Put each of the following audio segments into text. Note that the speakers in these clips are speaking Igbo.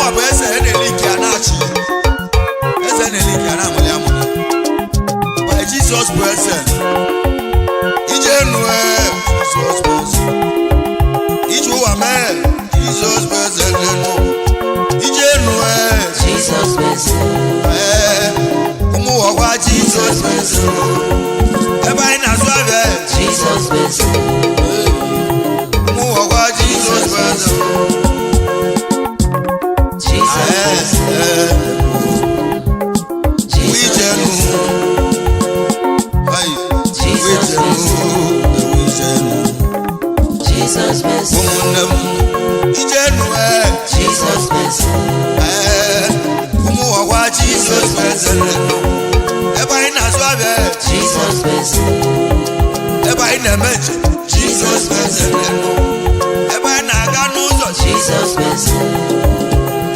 Nyanwa bụ eze na-eli ike a na-achị, eze na-eli ike a na-amụli amụli. By Jizọs bụ eze ije enu ee, Jizọs bụ eze ije ụwa mee, Jizọs bụ eze n'enu ije enu ee. Jizọs bụ eze. Ee, ụmụ ọgwa, Jizọs bụ eze ebe anyị na-azụ abịa. Jizọs bụ eze. Ụmụ ọgwa, Jizọs bụ eze. Jizọs bụ eze. Ee. Jizọs Ije bụ enu. eze. Ayi, Jizọs ije bụ eze. enu, ije enu. Jizọs bụ eze. Ụmụnne m, ije enu ee. Jizọs bụ eze. Ee, ụmụ ọgwa, Jizọs bụ eze ebe anyị na-azụ abịa. Jizọs bụ eze. Ebe anyị na-eme njem, Jizọs bụ eze, ebe anyị na-aga n'ụzọ. Jizọs bụ eze.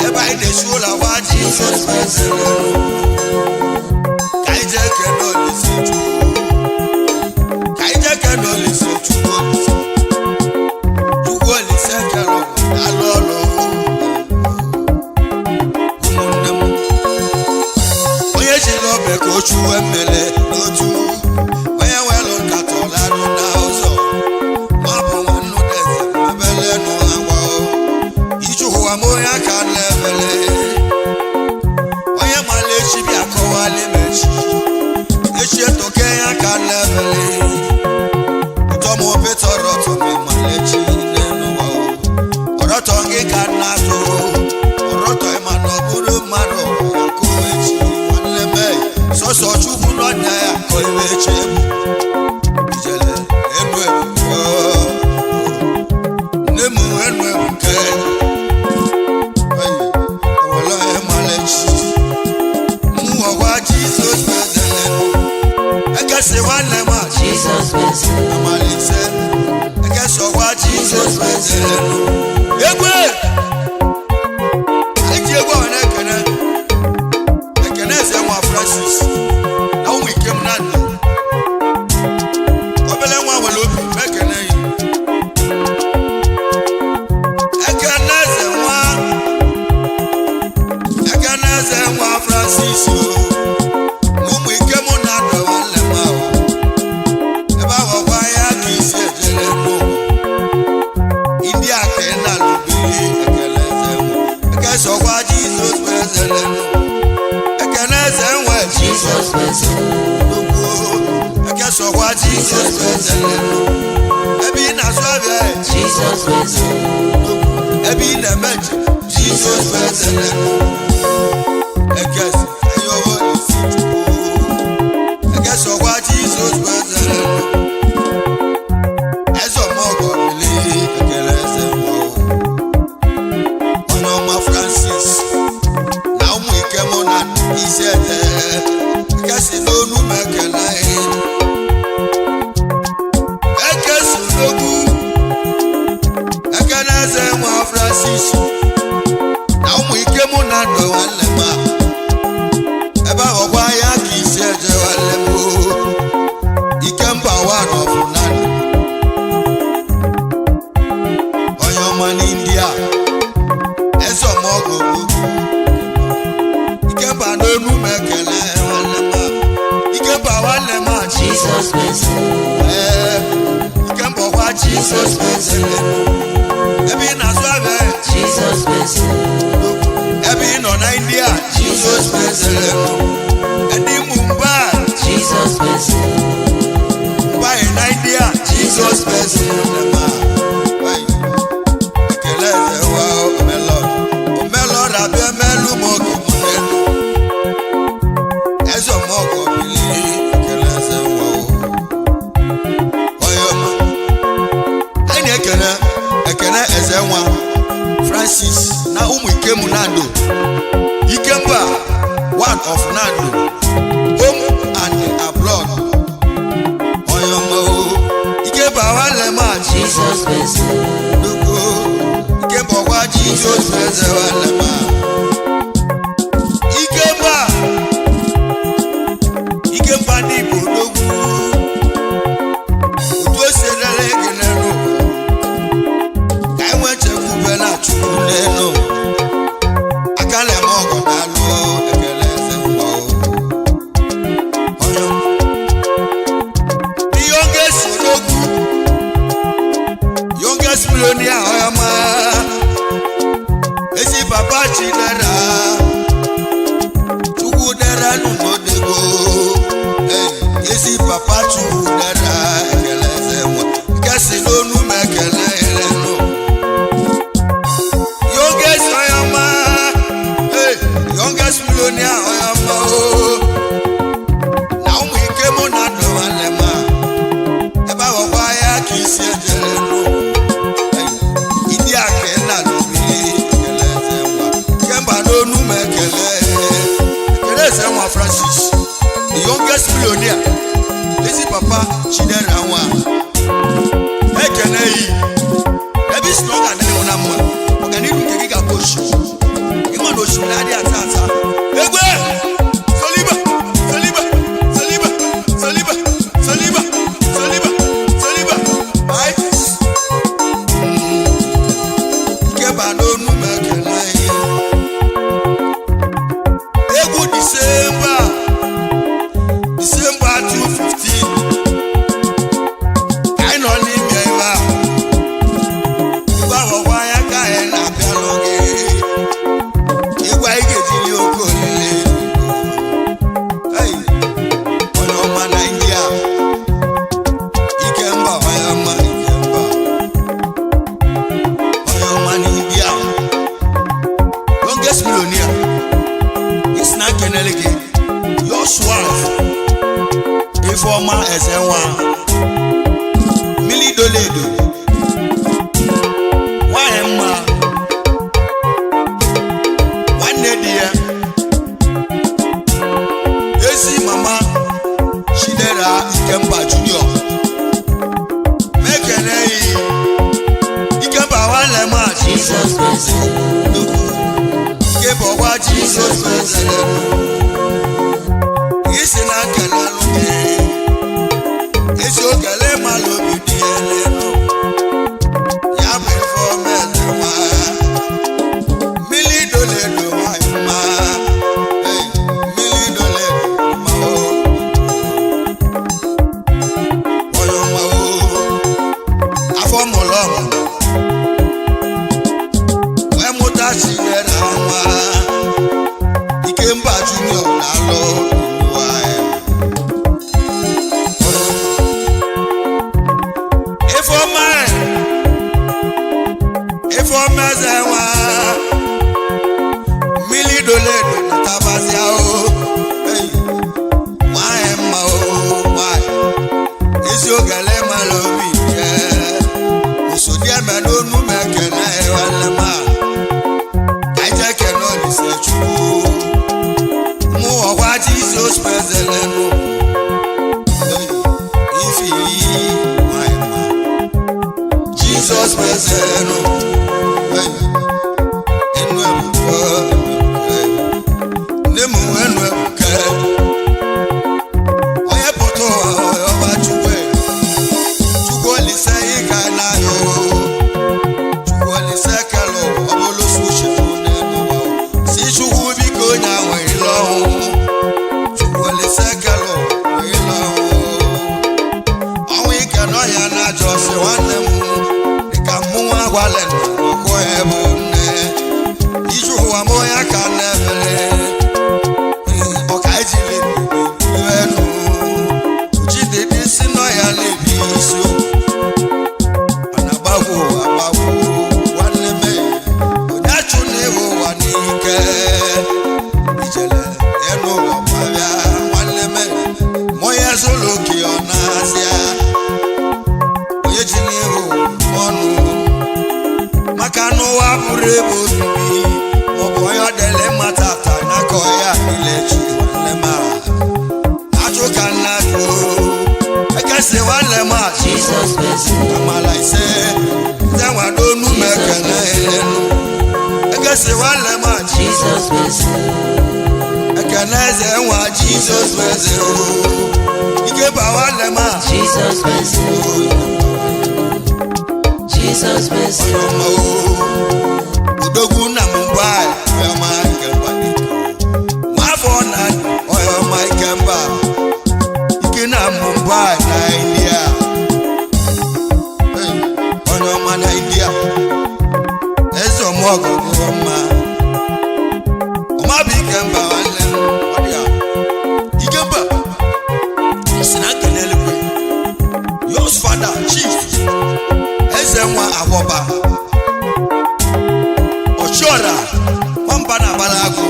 Ebe anyị na-esi ụlọ agwa, Jizọs bụ eze. Ka anyị jee kene Olise Chukwu, ka anyị jee kene Olise Chukwu. Olise Chukwu, Olise kere ụwa, alụ ọrụ. Ụmụnne m, onye jiri ọbịa ka o chuwe mmiri n'otu, onye nwere nkata ọlarụ na ụzọ, ma ọ bụ nwannu deze ebele nụ agwa ije ụwa m, onye aka na-ebele, onye mara echi bịa kọwalị m echi, echi etoke ya ka na-ebele ụtọ m obi tọrọ ụtọ m, ịmara echi n'elu ụwa ọrọtọ gị ka nna atụ ọrọtọ, ịma na ọ bụrụ mmadụ ya kọwa echi. Nwanne m, sọsọ Chukwu n'ọnya ya kọ iwe echi ebu ijele enu ebuka. Nne m, enu ebuka. Ewele mara echi mụ ọgwa. Jizọs bụ eze. Ekesi nwanne m a. Jizọs bụ eze. Amalite ekesi ọgwa, Jizọs bụ eze. Egwe anyị ji egwu ahụ na-ekene ekene eze nwa Francis na ụmụ ikem na ndụ, obele nwa nwere obi m ekene yi. Ekene eze nwa, ekene eze nwa Francis o na ụmụ ikem na ndụ, nwanne m ahụ ebe ahụ ọgwa ya ka isi ejere n'ụwa ndị a ka ị na-alụbili. Ekele eze nwa, ekesọkwa Jizọs bụ eze n'elu. Ekene eze nwe. Jizọs bụ eze. Ugwu, ekesọkwa Jizọs bụ eze n'elu. Ebe ị na-azụ abịa. Jizọs bụ eze. Ebe ị na-eme njem, Jizọs bụ eze n'elu. Ekesi ayọwọ isi Chukwu, ekesọkwa Jizọs bụ eze n'elu. Eze ọmọgọ bili, ekele eze nwa, onye ọma Francis na ụmụ ike mụ na isi ete ekesi n'onu m ekele ekesi n'okwu. Ekene eze nwa Francis na ụmụ ike mụ na ndụ, nwanne m a ebe ahụ gwa ya ka isi eje, nwanne m o. Ike mba wa nọbụ naanị onye ọma n'India, eze ọmọgọ gbogbo, Ikemba n'onu m ekele nwanne m a. Ikemba nwanne m a. Jizọs bụ eze. Ee, Ikemba ọkwa, Jizọs bụ eze ebe ị na-azụ abịa. Jizọs bụ eze. Ebe ị nọ na India, Jizọs bụ eze. Ndị Mumbai. Jizọs bụ eze. Mumbai na India, Jizọs bụ eze nwanne m a. Ai, ekele eze wa omelọ omelọ rabịa melu m oge m n'elu eze ọmọgọ bili. Ekele eze nwa o, onye ọma. Anyị na-ekene ekene eze nwa Francis na ụmụ ikemu nando, Ikemba one of Nando home and abroad, onye ọma o. Ikemba nwanne m a. Jizọs bụ eze. Nnukwu Ikemba ọkwa, Jizọs bụ eze nwanne m a. Ikemba, Ikemba ndị Igbo n'ogwu, otu o si elele gị n'elu ka anyị nwee nchekwube na Chukwu n'elu. Papa Chidera, Chukwu dera n'ụlọdego. Ezi papa Chukwu dera ekele eze nwa nke si n'onu m ekele elenụ. Youngest onye ọma, hey, youngest millionaire onye ọma o. Na ụmụ ike mụ na ndụ nwanne m a, ebe ahụkwa ya ka isi ejere nụ. Ndị a ka ị na-alụbiri ekele eze nwa kemba n'onu m ekele ekele eze nwa Francis, the youngest millionaire, ezi papa Chidera nwa ekele yi ebe isi na ọ ga-adịrị mụ na mma, ọganihu nke gị ga-abụ osimiri ịma na osimiri adịghị ata ata. Egwe soliba soliba soliba soliba soliba soliba soliba bye. Ikeba n'onu m ekele ihe egwu Disemba Disemba 215 ka anyị nọ n'ime ebe a igwe ahụhụ anya ka anyị na-abịalụ gị igwe anyị ga-ejiri oke olile. Hey, onye ọma na India, Ikemba onye ọma, Ikemba onye ọma na India, youngest millionaire, isi na nkenele gị your wife Ifeọma Ezenwa mmiri doledo nwanyị mma nwanne di ya ezi mama Chidera Ikemba Junior mekene yi Ikemba nwanne m a Jesus blessed, nke bụ ọgwa Jizọs mezere isi na nkele alụ gị ezi okele mmalụ obi dị ya n'elu ya bụ ife omeze nwa mmiri doledo nwanyị mma. Hey, mmiri doledo mma o onye ọma o afọ mụrụ ọmụmụ wee mụta Chidera nwa Ikemba Junior na-alụ ụwa ya. Ifeọma Ifeọma eze nwa mmiri doledo na tabazia o. Hey, nwanyị mma o nwanyị ezi ogele mara obi nke osodieme n'onu m ekene nwanne m a ka anyị jee kene Olise Chukwu mụ ọkwa Jizọs mezelenụ ifi nwanyị mma Jizọs mezelenụ enu ebuka nne m enu ebuka onye pụta ụwa ọba Chukwu Chukwu Olise ịga n'ahịa o Chukwu Olise kelụ ọbụlụ sushi n'ụwa si Chukwu biko onye ahụ ile ọnwụ Chukwu Olise kelụ ile ọnwụ ọnwụ ike n'ọhịa na-ajọ si nwanne m dịka mmụnwa agwalị ọkụ ebe nne iji ụwa m onye ka na-ebere ọka ejiri enu chidedi si n'ọhịa na-ebi isi mana gbagwo agbagwo nwanne m onye achụ na ịhụ ụwa n'ike ijele enu ụwa gbabịa nwanne m ma onye zụlụ oke ọ na-azịa onye ji n'ihu ọnụ maka na ụwa bụrụ ebe obibi maọbụ onye ọ dịrị mma tata n'aka ya niile chi nwanne m a ajụ ka nna jụ ekesi nwanne m a Jesus blessed, amala ise nze nwado onu m ekele elenu ekesi nwanne m a Jesus blessed, ekene eze nwa Jizọs eze o ike ba nwanne m a Jesus blessed, Jesus blessed, ọma o odogwu nna m mgbe onye ọma Ikemba nwafọ na onye ọma Ikemba ike na Mumbai na India. Hey, onye ọma na India eze ọmọgọ dịrọ mma. Mba na agbara agụ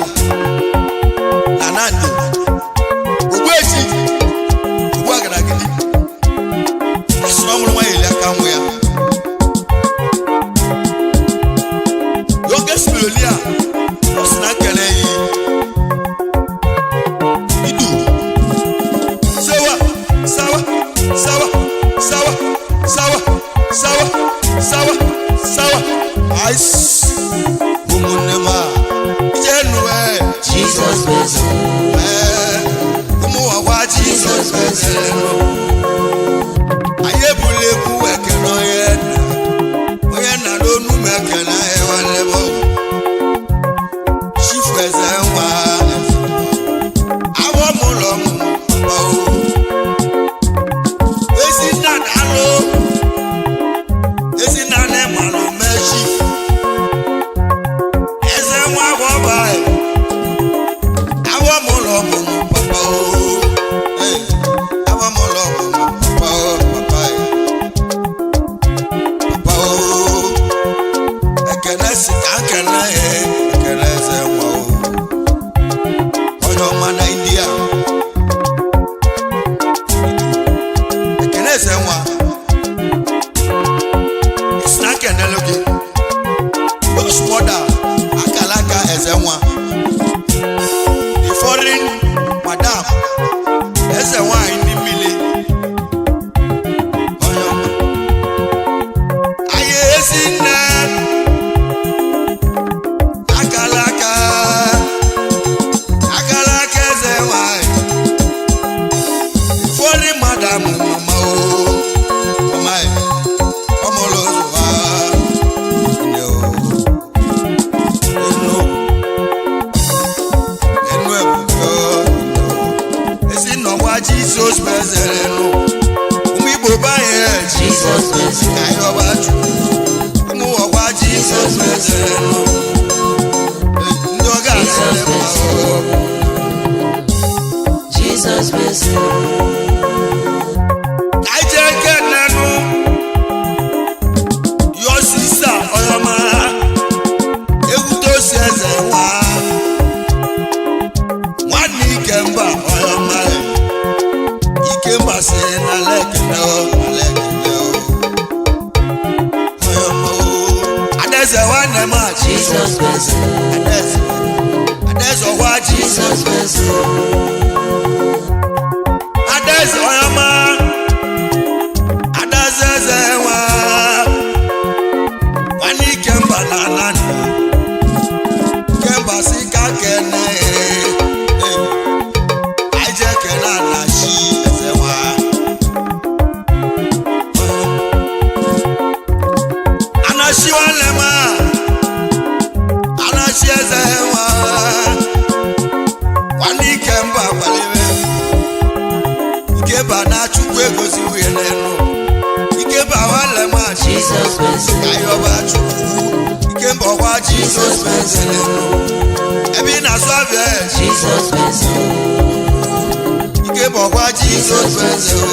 na Nando Ogbuechi ugbu a gara gidi asụrụ ọmụrụ nwa ya eli aka nwa ya. Youngest millionaire ọ sị na nkele yi idu sawa sawa sawa sawa sawa sawa sawa sawa ice. Ụmụnne m a ije nụ ee. Jizọs bụ eze. Ee, ụmụ ọgwa Jizọs Jizọs bụ eze. eze. Anyị ebula egwu ekele onye nna, onye nna n'onu m ekele anyị nwanne m. Chifu eze nwa awọ m ụlọ m papa o. Ezi nna na-alụ, ezi nna na-emalụ mee chifu eze nwa agwọ awọ m ụlọ m papa o. Ee, awọ m ụlọ m papa o, papa e. Papa o. Ekene si ka nkene e, ekene eze nwa o. Onye ọma na India. Ekene eze nwa. Isi na nkenelu gị. Those mother, akala aka eze nwa. The foreign madam, eze nwanyị ndị mmiri. Onye ọma. Anyị ezi nne, akala aka, akala aka eze nwanyị. Foreign madam mama o, mama e, ọmụlụ ụzọ ha, nne o, enu enu ebuka esi nnọkwa Jizọs mezere nụ ụmụ Igbo banye. Jizọs bụ eze. Ka anyị ọba Chukwu, ụmụ ọgwa Jizọs mezere nụ ndị ọ ga-adịrị mma o. Jizọs bụ eze. Ka anyị jee kenenụ yosisa ọyọma ewutosi eze nwa nwanne Ikemba ọyọma Ikemba si n'ala ekene o, ala ekene o. Ọyọma o. Adaeze nwanne m a. Jizọs bụ eze. Adaeze, Adaeze ọwa Jizọs. Jizọs bụ eze. Adaeze ọyọma, Adaeze eze nwa nwanne Ikemba na anani Ikemba si ka kene anyị jee kene anachi eze nwa anachi nwanne m a, anachi eze nwa nwanne Ikemba kwalebe Ikemba na Chukwu egozi nwunye n'elu Ikemba nwanne m a. Jizọs bụ eze. Ka anyị ọba Chukwu, Ikemba ọgwa Jizọs bụ eze n'elu ebe ị na-asụ abịa e. Jizọs bụ eze. Ikemba ọgwa Jizọs bụ eze o.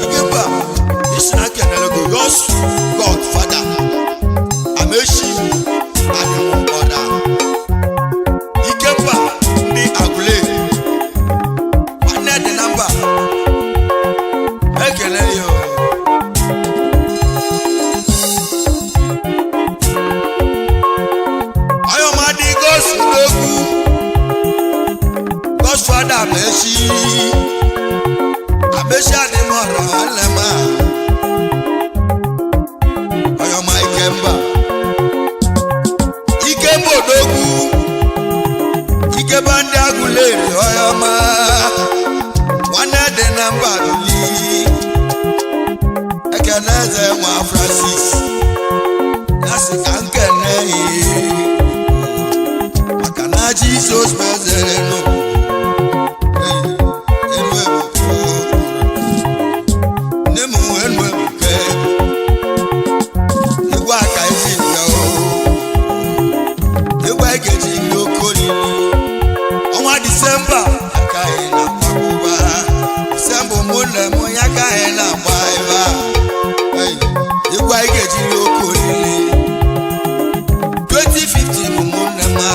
Ikemba isi na kenere go yos God Father Amechi adịmọda Ikemba ndị Agụle nwanne dị na mba ekele ya o. Onye ọma dị gosi n'okwu Godfather Amechi, Amechi adịmọra nwanne m a. Onye ọma Ikemba, Ikemba odogwu, Ikemba ndị Agụleri onye ọma nwanne dị na mba bili ekene eze nwa Francis ya sị ka nkene ya maka na Jizọs mezere nụ. Enu ebuka nne m, enu ebuka egwu aka esi bịa o egwu anyị ga-eji ndị oke olili ọnwa Disemba aka anyị na-agbakụba Disemba ụmụnne m ya ka anyị na-agba ebe a. Ei, egwu anyị ga-eji ndị oke olili 2015 ụmụnne m a.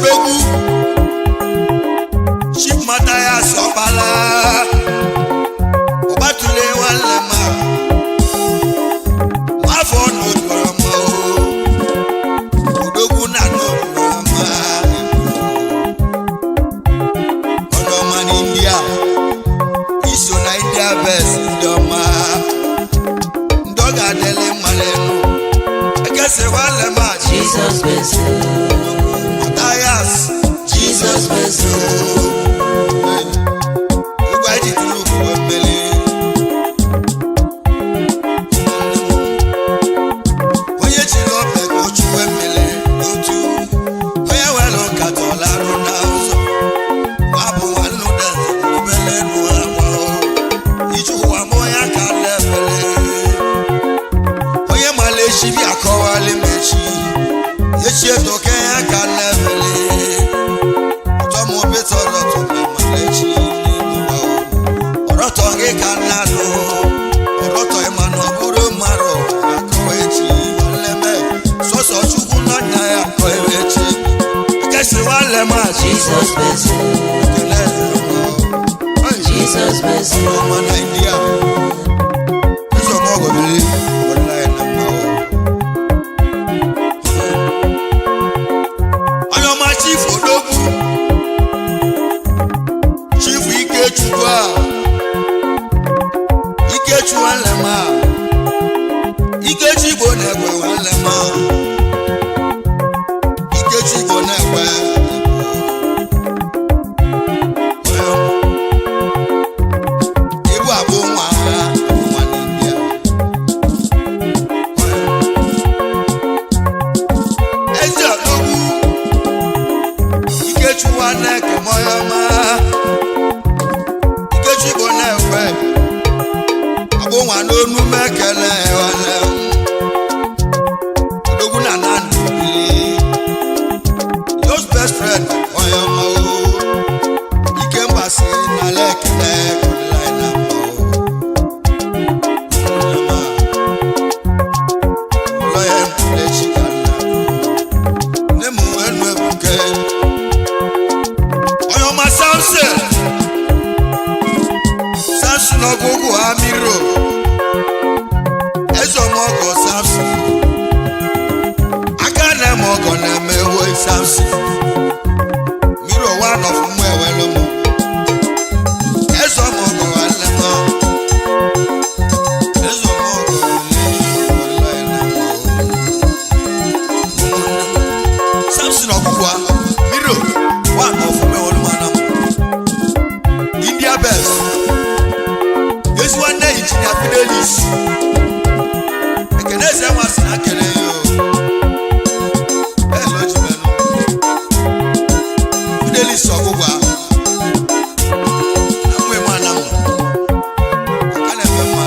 Odogwu Chief Mathias Ọkpala Ọgbatule nwanne m a afọ n'otu ọma o Odogwu na n'otu ọma ọnụ ọma n'India iso na India best ndị ọma ndị ọ ga-adịlị mma n'elu ekesi nwanne m a Jesus bless you. Mathias. Jesus bless you. Ụgwọ eji tụrụ ugwu mmiri. Onye chiri ọbịa ka o chuwe mmiri n'otu. Onye were nkata ọ larụ na ụzọ. Nwa bụ nwanne ụda obele nụ agba o. Ije ụwa mụ ya ka na-efele. Onye mara echi bịa kọwalị m echi. Echi etoke ya ka na-efele. Ọtọ m obi tọrọ tọ ma mara echi n'elu ụwa o. Ọrọtọ gị ka nna nụ. Ọrọtọ ịma na ọ bụrụ mmadụ akọwa echi nwanne sọsọ Chukwu n'ọnya ya akọ ewe echi. Ekesi nwanne m achị. Jesus bless you. Ekele dịrị m. Jesus bless you. Ọma Naịjirịa. Eze ọma ọgọbiri ọdịla ya na mma o. Onye ọma Chief Odogwu Chief Ikechukwu a Ikechu nwanne m a Ikechu Igbo na-egwe nwanne m a Ikechu Igbo na-egwe. Onye ọma Ibu abụ nwa nwa n'India. Eze Odogwu Ikechu nwanne Kemoyoma Ikechu Igbo na-ekwe abụ nwa n'onu m ekele nwanne m. Odogwu na Nando bili Your best friend Oyoma o Ikemba si n'ala ekele kọdịla anyị na mma o. Ụmụnne m a, ụlọ ya echi ka nna. Nne m enu ebuke. Onye ọma Samson. Samson ọgụgụ ha miro. Eze ọma ọgọ Samson. Aka na-eme ọgọ na-eme ewo Samson. Miro one of mmụ ewelu mụ. Eze ọma ọgọ nwanne m. Eze ọma ọgọ nwanne m. Samson ọgwụgwa Miro one of mmụ ewelu mụ anam. India best. Ezi nwanne Injinia Fidelis. Ekene eze nwa sị na kele ya o. Elo ji menụ. Fidelis ọgwụgwa. Amụ eme anam. Aka na-eme mma.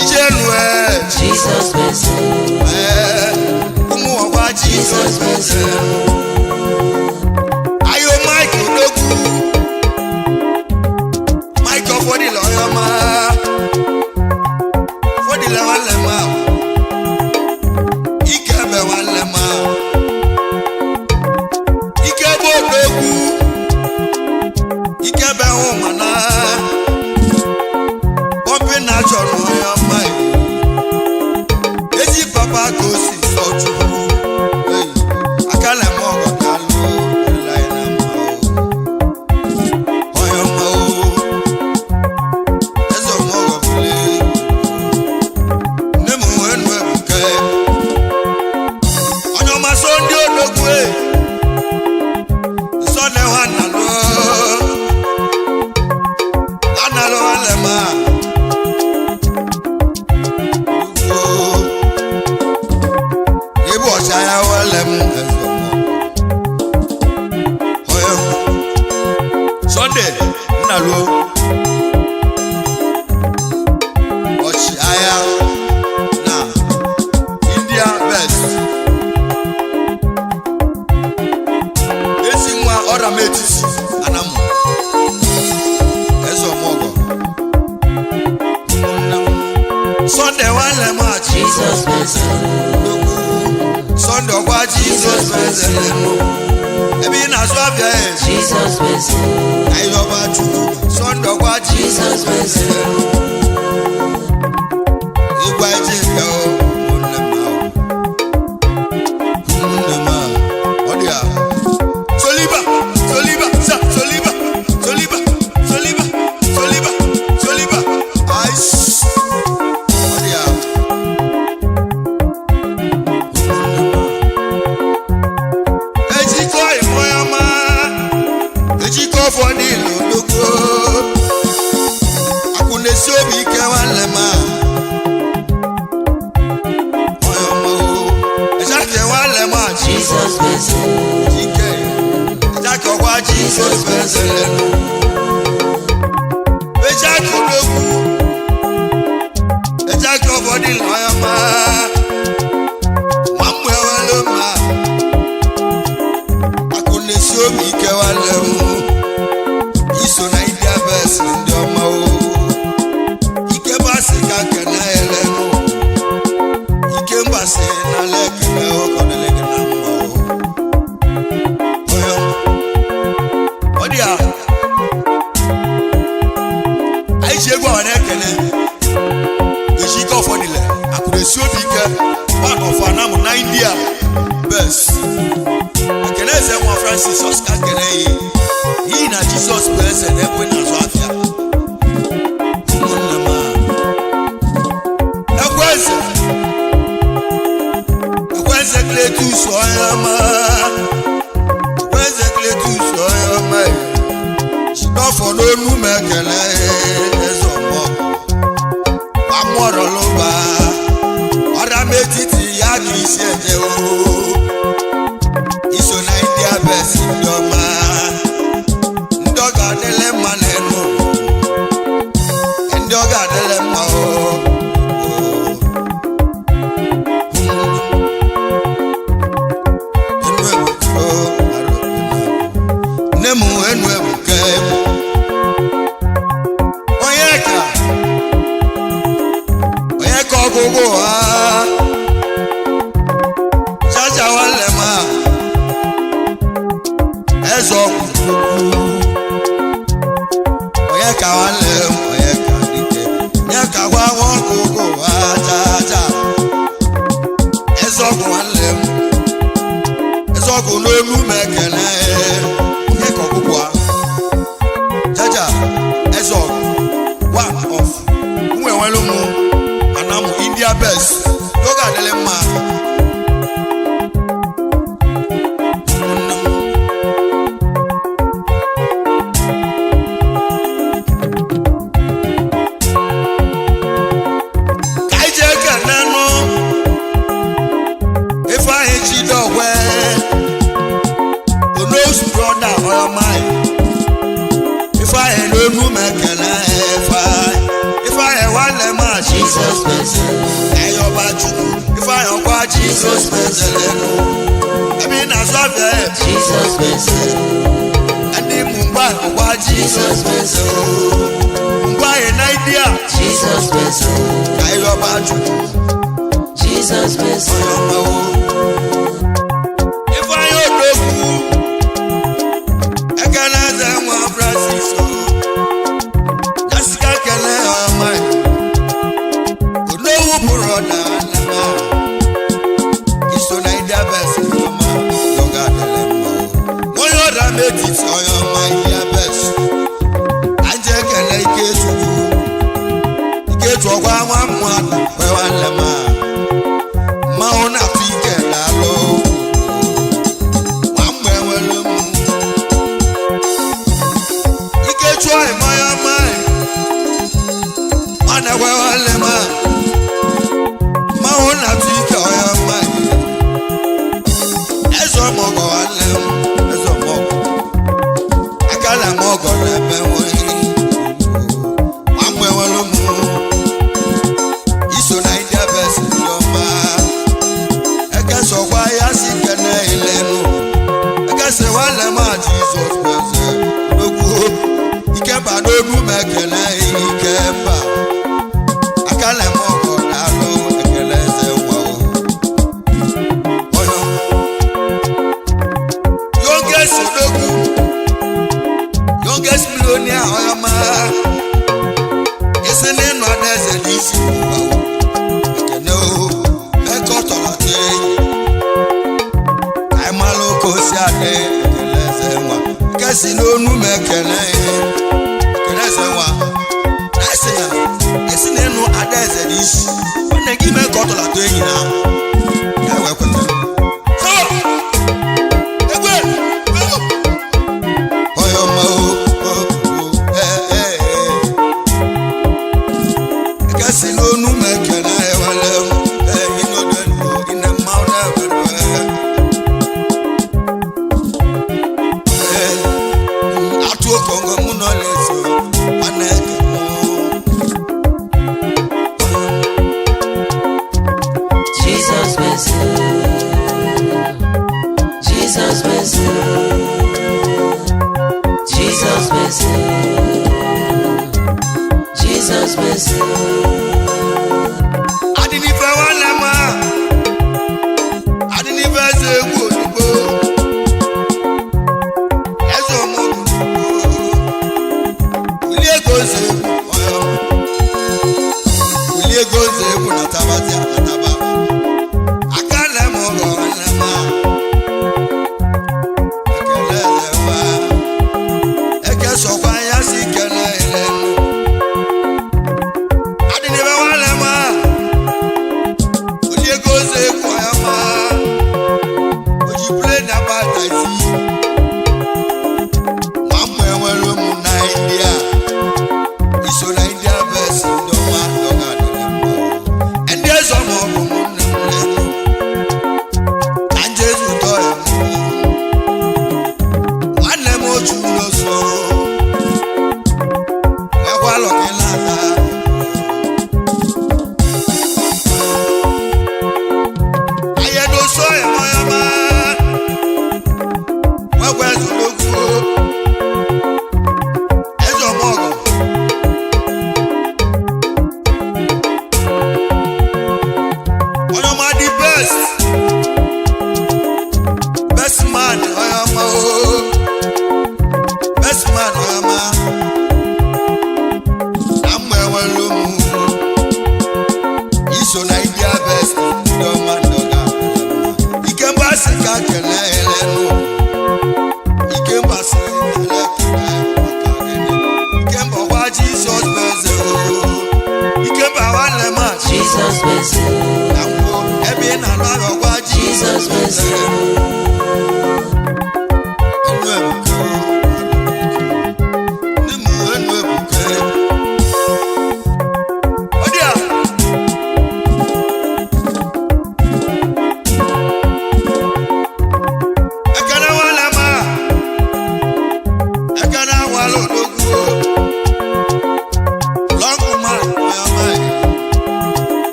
Ije nu ẹ. Jesus bless you. Ẹ, ụmụ ọgwa Jizọs Jesus bless you. Ayo Mike Odogwu Mike Ọfọdịla Ọyọma Ọfọdịla nwanne m a Ikebe nwanne m a Ikebe Odogwu Ikebe Nwụmana Pọmpi na chọrọ Ọyọma Ezi papa ka o si sọ Chukwu. Hey, aka na-eme ọgọ daalụ ọdịla anyị na mma o. Onye ọma o, eze ọma ọgọ bụle. Nne m wee nụ ebuke. Onye ọma so ndị odogwu e. Nsọ na-enwe analụ. Analụ nwanne m a. Ugwu. Ibu ọchịagha wele m eze ọma. Onye Sunday Nnaluo ọchịagha na India best ezi nwa ọra m etiti anamụ eze ọmọgọ. Sunday nwanne m a Jizọs bụ eze. Sunday ọkwa Jizọs bụ eze lenu. Ebe ị na-azụ afịa ya Jizọs bụ eze. ka ihe ọba Chukwu. Sunday ọkwa Jizọs bụ eze. Ịgwa eji nke ụmụnne m ahụ. Ụmụnne m ahụ. Ọ dị a. Soliba, Soliba, sa, Soliba, Soliba, Soliba, Soliba, Soliba. Ice. Ọ dị a. Ụmụnne m ahụ. Ejikọ ìmọ̀ ya máa. Ejikọ fọ nílùú ológo. Akwụna-esi obi ike nwanne m a. Onye ọma o. Ejake nwanne m a Jizọs bụ eze. Ike. Ejake ọkwa Jizọs bụ eze lenu. Ejake ológun. Ejake ọfọ nílùú onye ọma. Nwa mmụ ewelu mma. Akwụna-esi obi ike nwanne m. Iso na India best ndị ọma o. Ike basị ka kene elenu. Ike mbasị na lekene ọkọdịlị gị na mma o. Onye ọma. Ọ dị a. Anyị ji egwu awa na-ekene. Eji ike ọfọdịlẹ. Akụna-esi obi ike. One of Anam na India best. Ekene eze nwa Francis Oscar kene yi. N'ihi na Jizọs bụ eze n'ebe ị na-azụ afịa. Ụmụnne m a. Ekwenze. Ekwenze Cletus onye ọma. Ekwenze Cletus onye ọma. Chidọfọ n'onu m ekele eze ọmọ. Amụọrọ lụba. Ọra m etiti ya ka isi eje o. Iso na India best ndị ọma. Ndị ọ ga-adịlị mma n'enu. Ndị ọ ga-adịlị mma o. Enu ebuka o, nne m enu ebuka ebu. Onye ka onye ka ọgụgụ ha chacha nwanne m a eze ọgwụ onye ka nwanne m onye ka dike onye ka gwa nwa ọgụgụ ha chacha eze ọgwụ nwanne m eze ọgwụ n'olu m ekele onye ka ọgwụgwụ ha chacha eze ọgwụ one of nwe nwere ụmụ anamụ India best n'oge adịrị mma. Ụmụnne m. Ka anyị jee kenenụ Ifeanyị Chidokwe Onos brother ọmai Ifeanyị n'onu m ekele Ifeanyị Ifeanyị nwanne m a Jizọs bụ eze. Ayọba Chukwu Ifeanyị ọkwa Jizọs bụ eze lenu ebe ị na-azụ afịa ya Jizọs bụ eze. ndị mgbe ọkwa Jizọs bụ eze mgbe anyị na India Jizọs bụ eze. ka ayọba Chukwu Jizọs bụ eze. ọma o. Ifeanyị Odogwu ekele eze nwa Francis o Jessica kele ọma Onowu bụrụ ọda anama iso na India best ọma lọga adịrị mma o. Onye ọda m etiti onye ọma India best anje ekele Ikechukwu Ikechu ọgwa nwa mmadụ kwe nwanne m a mmanwụ na-atụ ike daalụ nwa mgbe nwere m ike chụọ ịmanya mmanya nwanne gwe nwanne m a mmanwụ na-atụ ike ọya mmanya eze ọmọgọ nwanne m eze ọmọgọ aka na m ọgọ na-eme nwere nwa mgbe nwere m iso na India best ndị ọma ekesọkwa ya si kene ilenu ekese nwanne m a Jizọs bụ eze n'okwu ikemba n'olu m ekele ikemba aka na m ọgọ na Enyi na ya wee kweta. So, egwe, go! Onye ọma o, o, o, ee, ee, ee. Ekesi n'onu m ekele ewele m, ee, ịnọdụ elu, ine mmanwụ na-ewere. Ee, atụ okongo mụ nọ na-eso, ọ na-eke mụ. Jesus bless you. Jesus bless you. Jesus bless you. Jesus bless you. Adịnife nwanne m a, adịnife eze egwu ozugbo, eze ọmọgwụ, ulie ego eze egwu ọya, ulie ego eze egwu na tabazi ataba, aka nne m ụlọ nwanne m a, ekele eze nwa, eke sọkwa ya si kele ele nụ.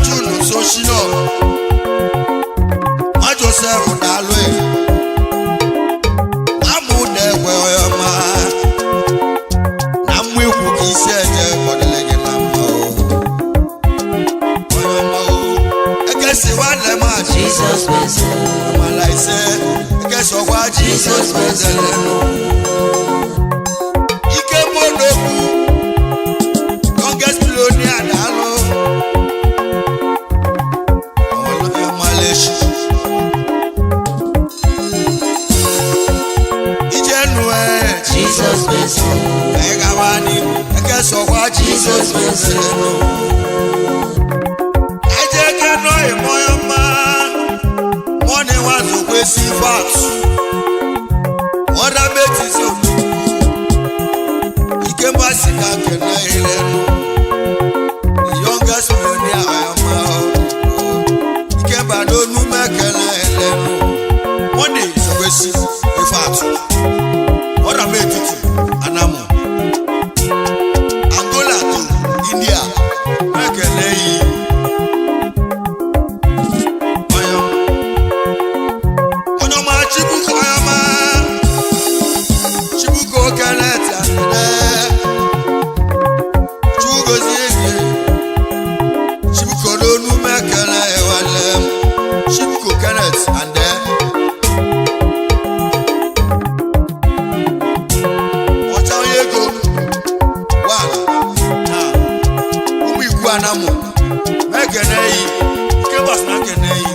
Chunu soshino nwa Joseph daalụ e nwa mụ na-ekwe onye ọma na mmụ ikwu ka isi eje kọdịrị gị na mma o onye ọma o ekesi nwanne m achị Jesus bless you. Amala ise ekesi ọkwa Jizọs mezelenu ike modogwu youngest billionaire daalụ ọmalechi ije nue. Jesus bless you. Anyị gawa n'ihu ekesi ọkwa Jizọs mezelenu eje keno ịmọya mma mọ́ni wá tó pé sí vat wọ́n dá méjì sí òkú ike bá sì ká kẹ̀lẹ́ ilẹ̀ nù the youngest millionaire ọ̀yọ́mọ́ ike bá lónú mẹ́kẹ̀lẹ́ ilẹ̀ nù wọ́n ní ìsọ̀pẹ́ sí vat wọ́n dá méjì tù anamu Angola tó India mẹ́kẹ̀lẹ́ yìí ọ̀yọ́ onye ọma Chibuko onye ọma Chibuko Kenneth Akene Chugozie gị Chibuko n'onu mekele ewele m Chibuko Kenneth Ande ọcha onye ego wan na ụmụ ikwu anamụ mekene yi ike gbasara kene yi.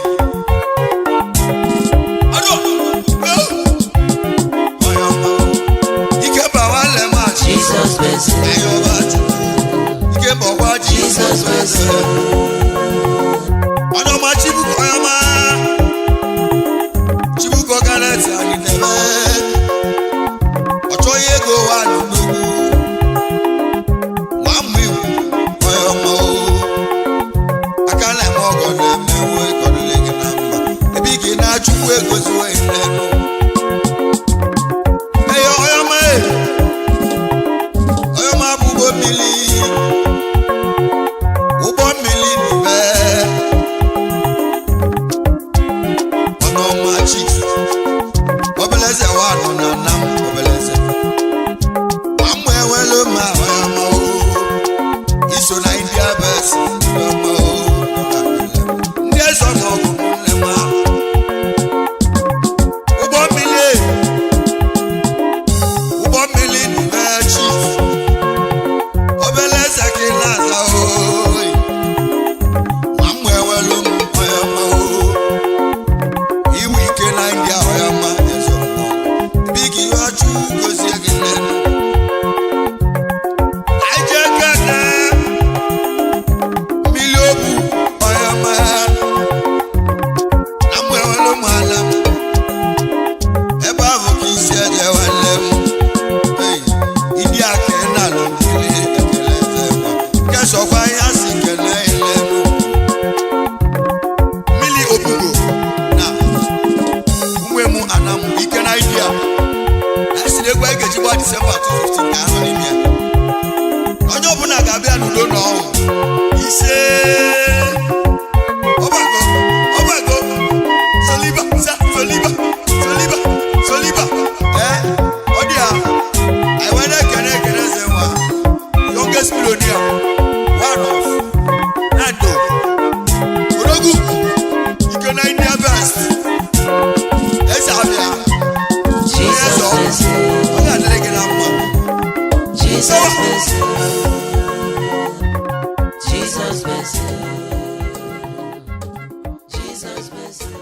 Jesus bless you. Jesus bless you. Ọ̀nàmà Chibuko ọ̀yọ́mà Chibuko Kenneth Anidebe ọ̀chọ́ ihe ego wa n'odogwu nwa mmụ iwu ọ̀yọ́mà o aka na-eme ọgọ na-emewe ịkọdụle gị na mma ebe ị ga na-achụkwu ego ziwe nnenu eyo ọ̀yọ́mà e ọ̀yọ́mà bụ ụgbọ mmiri ụgbọ mmiri n'ime ọnụọma chief obeleze wa nọ na nam obeleze nwamma enwelu ma ọyọma o iso na india bes ọma o ndị eze ọma ọgụ nne ma ụgbọ mmiri ụgbọ mmiri n'ime chief obeleze ka ị na-aza oyi nwamma enwelu m ọyọma o iwu ike na ndị ahụ ya mma eze ọmụmụ ebe gị achụ gozie gị nnenu aje kene mmiri obu ọya mma na mgbe nwere ụmụ ala m ebe ahụ ka isi eje nwanne m Ei, ndị aka ị na-alụ mmiri ekele eze nwa kesọkwa ihe a sị kene ilenu mmiri obugo na nwe m anam ike na india esi na egwu anyị ga-eji gba Disemba 215 ka ahụ n'ime ya onye ọbụla ga-abịa n'udo na ọṅụ ise ọgbakọ ọgbakọ soliba sa soliba soliba soliba ee ọ dị ya anyị wee na-ekene ekene eze nwa youngest billionaire one of nando odogwu ike na india best eze abịa Jesus bless you. ọ ga-adịrị gị na mma. Jesus bless you. Jesus bless you. Jesus bless you.